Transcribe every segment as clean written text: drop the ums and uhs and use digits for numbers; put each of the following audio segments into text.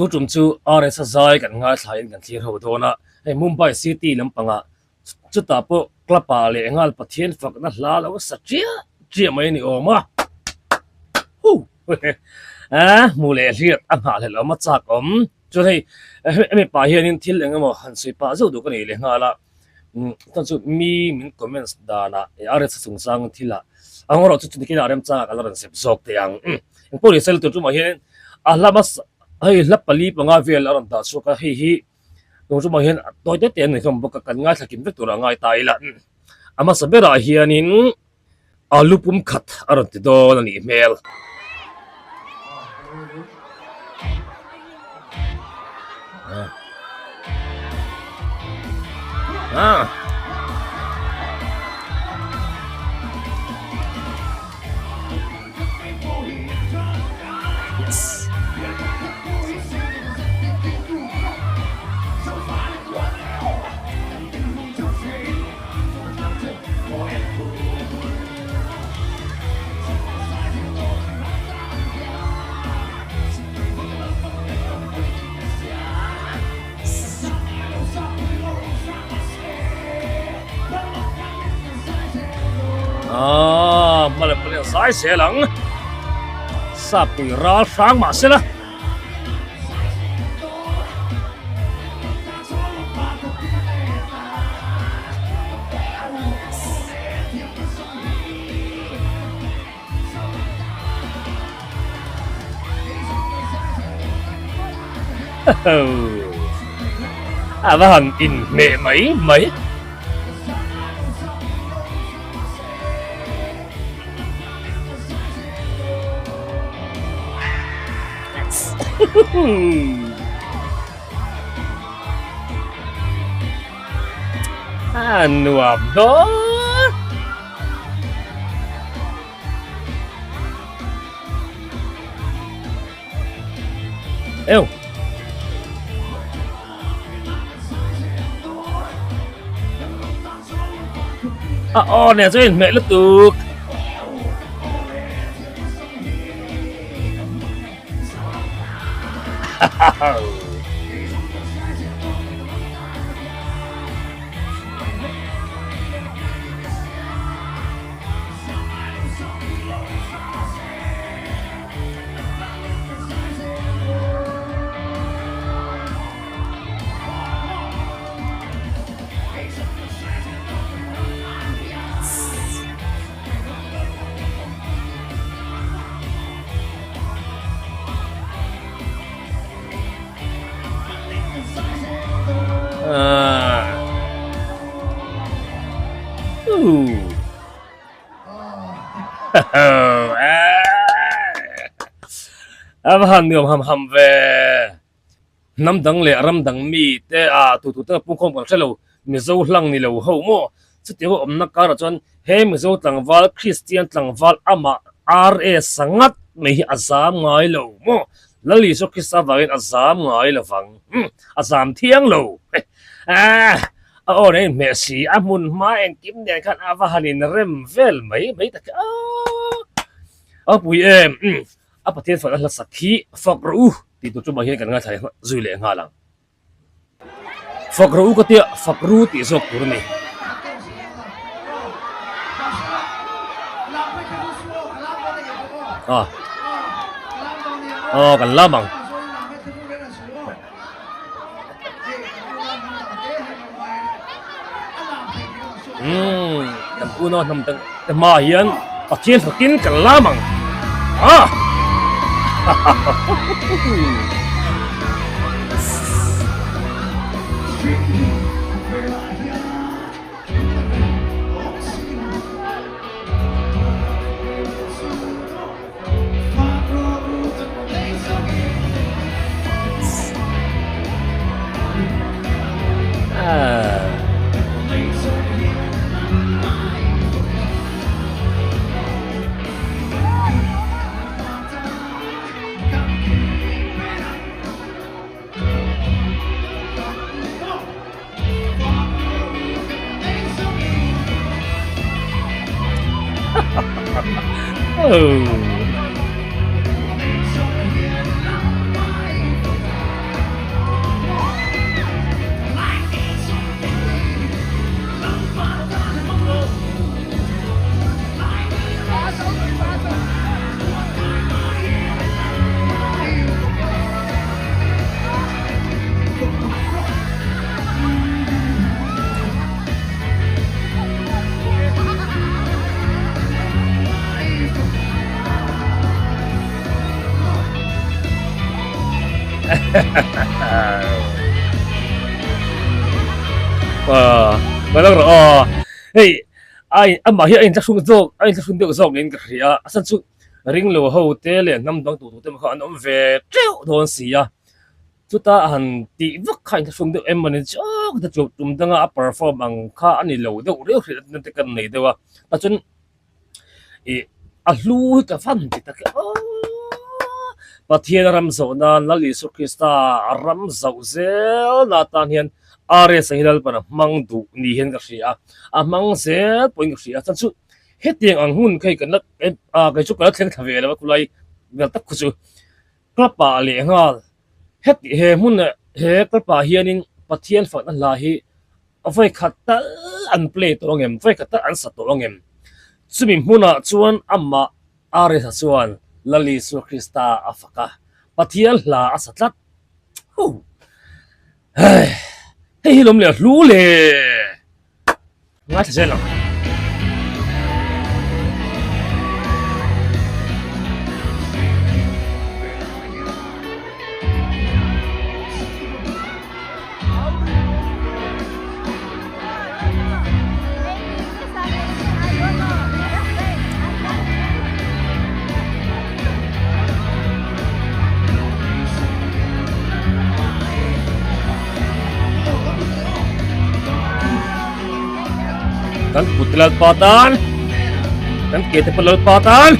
Tu tum chu RS a zai kan ngaithlain kan thlir ho dawn a, hei Mumbai City lampangah chutah pawh club ah leh nghal Pathian fakna hla lo sa chiah chiah mai a ni awm a. Huh! Hmuh leh hriat a nghahhlelh awm a chak awm. Chuan hei hemi pah hianin thil eng emaw han sawi pah zeuh duh ka nei leh nghal a. Chuan chu mi min comments danah RS chungchang thil ah a ngaw rawh chu chu nikin ah remchangah ka la rawn zep zawk teh ang. Engpawh ni sel tur tumah hian a hla hmasa hei hla pali panga vel a rawn dah chhuak a, hei hi tun tumah hian tawi te te an ni hlawm bawk a, kan ngaithla kim vek turah ngai ta ila. A hmasa berah hianin Alu pum khat a rawn ti dawn a nih hmel. Aaa hma leh pawh zai zel ang sapui ral hrang mahse la. A va han inhmeh mai mai. A nuam dawn. Eu. A aw nen chuan inhmeh lutuk. A va han nuam ham ham ve. Hnam dang leh ram dang mi te a tu tu te pungkhawm kan hre lo Mizo hlang ni lo ho maw? Chutiang a awmna karah chuan he Mizo tlangval Kristian tlangval amah RS ngat mai hi a zam ngai lo maw? Lal Isua Krista avangin a zam ngai lo vang. Umm a zam thiang lo. Aah a aw nen hmeh si a hmun hma engkim nen khan a va han inrem vel mai mai tak aah a pui em umm a Pathian fak a hla sak hi fak rawh u tih tur chu mah hian kan ngaithla zui leh nghal ang. Fak rawh u ka tia, fak ru tih zawk tur a ni. Ah. Aw kan lam ang. Umm kan unau hnam te hmaah hian Pathian fakin kan lam ang. Ah! Ka lo rawh aw. Hei ai amah hi a inthlahrung zawk a inthlahrung deuh zawk niin ka hria a chhan chu ring lo ho te leh hnam dang tur te kha an awm ve teuh dawn si a chuta a han tih vak kha a inthlahrung deuh em a ni chawk te chu tum danga a perform ang kha a ni lo deuh riau hrilh na te kan nei deuh a tah chuan Ih a hlu hi ka van ti tak e aw Pathian a ram zawh nan Lal Isua Krista a ram zauh zel na atan hian RS a hi Lalpan a hmang duh ni hian ka hria a, a hmang zel pawhin ka hria a, chuan chu hetiang ang hun kha hi kan la ah kei chu ka la thleng thla ve lo a khulai vel tak khu chu club ah leh nghal heti he hmun he club ah hianin Pathian fakna hla hi Vawi khat tal an play tawh ang em? Vawi khat tal an sa tawh ang em? Chumi hmunah chuan amah Aresa chuan Lal Isua Krista a fak a, Pathian hla a sa tlat. Ho! Hei! Hei hi lawm leh hlu le! Ngaithla zel ang. Kan kut Lalpa tan, kan ke te pawh Lalpa tan.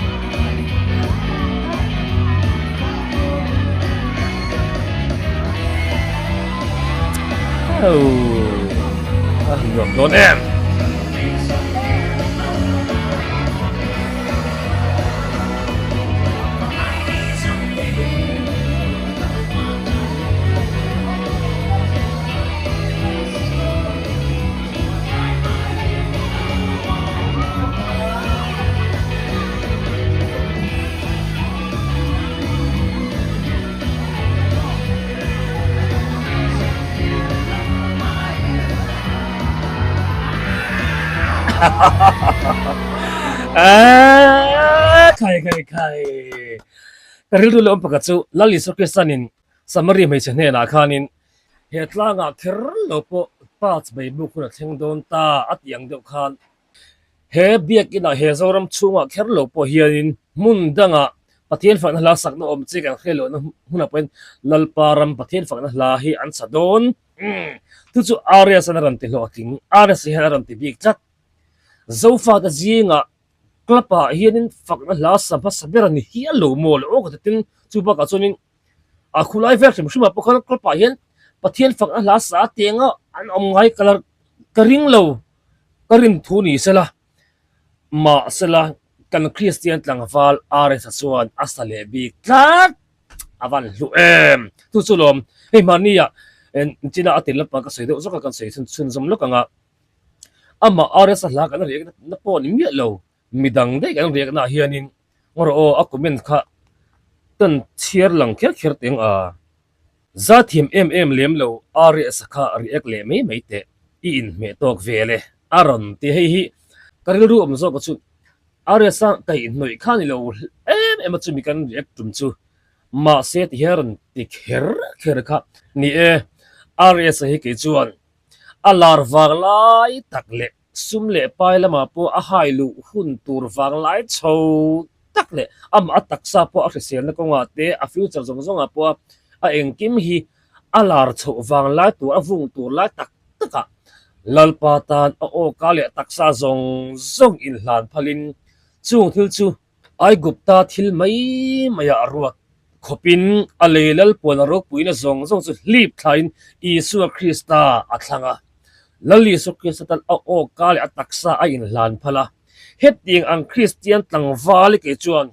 Oh, a nuam dawn em. Khai khai khai ka rilru leh awm pakhat chu Lal Isua Kristanin Samari hmeichhe hnenah khanin he tlangah kher lo pawh pa chbei buk hun a thleng dawn ta a tih ang deuh khan He biakinah he Zoram chhungah kher lo pawh hianin hmun dangah Pathian fakna hla sakna awm che kan hre lohna hmunah pawhin Lalpa ram Pathian fakna hla hi an sa dawn. Chu chu RS-an a rawn ti hlawhtling, RS hian a rawn ti bik tlat. Zofate zingah club-ah hianin fakna hla sa hmasa ber a ni hial lo maw le aw ka ti tin, chu bakah chuanin a khulai vel hrim hrimah pawh khan club-ah hian Pathian fakna hla sa tenga an awm ngai ka ring lo. Ka rin thu ni sela, mahsela kan Kristian tlangval RS-a chuan a sa leh bik tlat a van hlu em! Chu chu lawm, hei mahnia china a tir lampang ka sawi deuh zawk a, kan sawi chhunzawm lawk ang a, amah RS-a hla kan riak na pawh ni miah lo, midang daih kan riak naah hianin ngaw rawh aw a comment kha kan chhiar lang kher kher teng a. Zathiam em em lem lo RS kha react leh mai mai teh i inhmeh tawk vel e a rawn ti hei hi ka rilru awm zawk a chu RS a kaihhnawih kha ni lo em em a chumi kan react tum chu mahse ti hian a rawn ti kher kher kha ni e RS a hi kei chuan a lar vang lai tak leh Sum leh pai lamah pawh a hai luh hun tur vanglai chho tak leh amah a taksa pawh a hriselna kawngah te a future zawng zawngah pawh a engkim hi a lar chhoh vanglai tur a vung tur lai tak takah Lalpa tan a awka leh taksa zawng zawng inhlan phalin chung thil chu Aigupta thil mai maiah a ruat khawpin a lei lalpuan a ropuina zawng zawng chu hlip thlain Isua Krista a thlang a. Lal Isua Krista tan a awka leh a taksa a inhlan phal a. Hetiang ang Kristian tlangval i kei chuan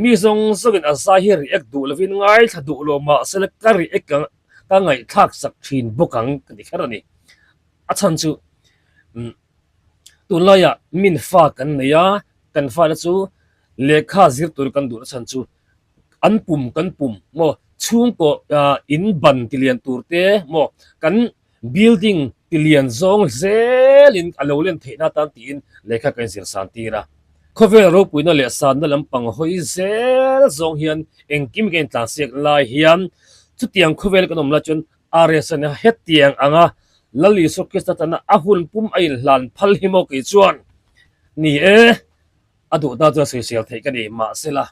mi zawng zawngin a zai hi react duh lovin ngaithla duh lo mahsela ka react ang ka ngaihthlak sak thin bawk ang ka ti kher a ni. A chhan chu Tunlaiah min fa kan nei a, kan fate chu lehkha zir tur kan duhna chhan chu an pum kan pum maw chhungkaw in ban ti lian tur te maw kan building ti lian zawng zelin a lo len theihna atan tiin lehkha kan inzir san tir a. Khawvel ropuina leh sanna lampang hawi zel zawng hian engkim ka intlansiak lai hian. Chutiang khawvel kan awm lai chuan RS a nia hetiang anga Lal Isua Krista tana a hun pum a inhlan phal hi maw kei chuan ni e, a duh ta chuan sawisel theih ka ni mahsela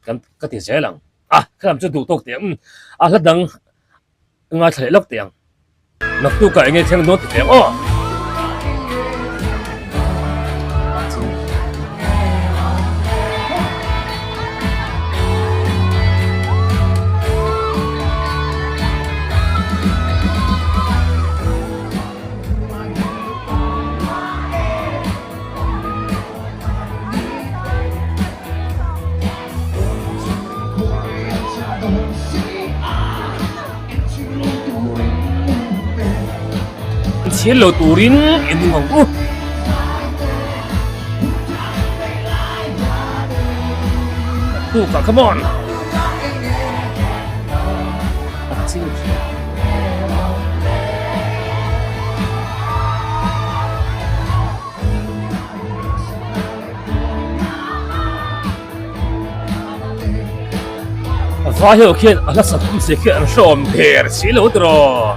kan ka ti zel ang. A khalam chu duh tawk teh ang a hla dang ngaithla leh lawk teh ang. Naktukah enge thleng dawn ti teh ang aw. Chhiar lo turin in nung ang u. Tukah come on. Vai ho khian a hla sak awm si khi an hrawm der si lo tiraw.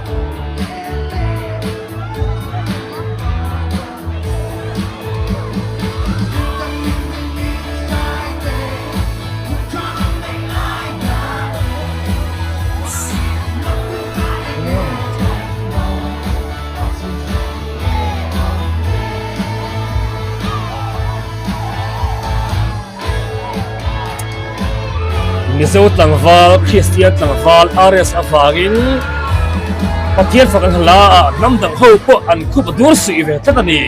Mizo tlangval, Kristian tlangval RS avangin Pathian fak an hla a, hnam dang ho pawh an khup a dur suih ve tlat a ni.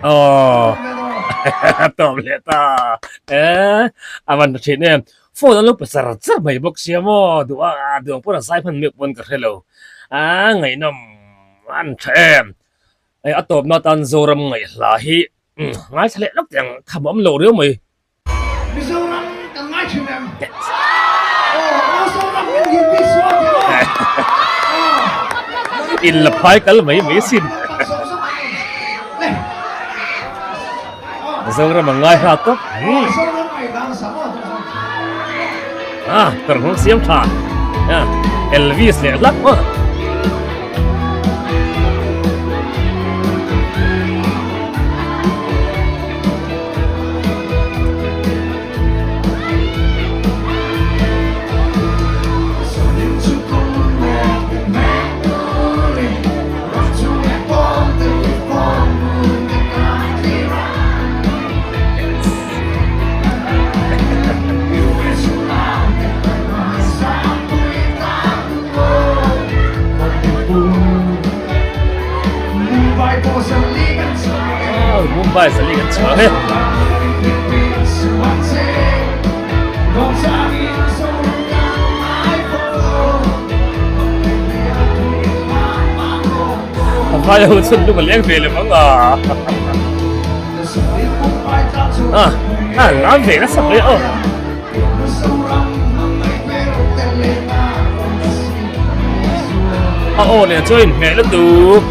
Aw tawp leh ta e a van tha thin em phone an lo pe char char mai bawk sia maw duh a duh ang pawn a zai hman meuh pawn ka hre lo a ngaihnawm an tha em hei a tawpna atan Zoram ngaihhla hi ngaithla leh lawk teh ang tham a awm lo riau mai. Mizoram kan ngai thin em? Aw Zoram min hil bik sual teh aw. In la phai kal mai mai sin. Zoram a ngai hla tawp. Ah, kar hmang siam tha. Elvis leh hlak maw. Mumbai zali kan chhuak e. Vai ho chun lung a leng ve lem ang a. A a lam ve nasa mai aw. A aw nen chuan inhmeh lutuk.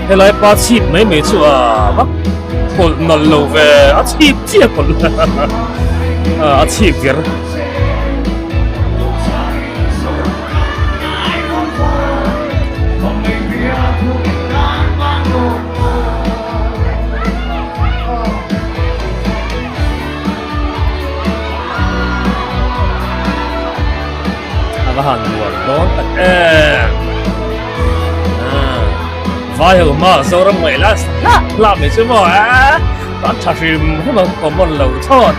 Helai pa chhip mai mai chu a vak pawlh nawlh lo ve a chhip chiah pawlh a chhip ber. A va han nuam dawn tak em. Vai ho ma Zoram ngaih la hlah hlah mai chu maw a an tha hrim hrim ang common lo chawt.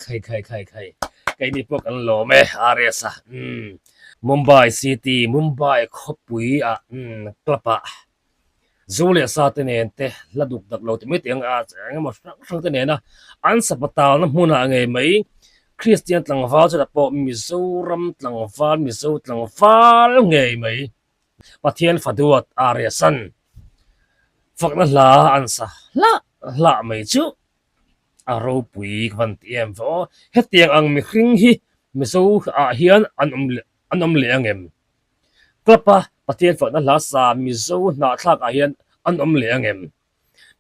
Khai khai khai khai keini pawh kan lawm e RS a umm Mumbai city Mumbai khawpui ah umm club ah Zu leh sa te nen te hla duk dak lo ti mai teh ang a eng emaw hrang hrang te nena an sapatalna hmunah ngei mai Kristian tlangval chutah pawh Mizoram tlangval Mizo tlangval ngei mai Pathian Faduat Ariasan fakna hla an sa hlah hlah mai chu a ropui ka van ti em ve aw. Hetiang ang mihring hi Mizo ah hian an awm leh an awm leh ang em? Club a Pathian fakna hla sa Mizo hnahthlak ah hian an awm leh ang em?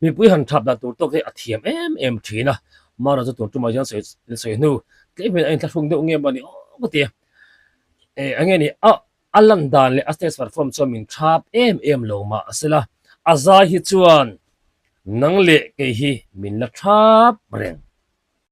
Mipui han thap dan tur tawk hi a thiam em em thin a, Mara chu tun tumah hian sawi sawi hnu tlem hian a inthlahrung deuh nge mawni aw ka ti a, eh eng nge ni a a lan dan leh a stage perform chuan min thap em em lo mah sela a zai hi chuan nang leh kei hi min la thap reng.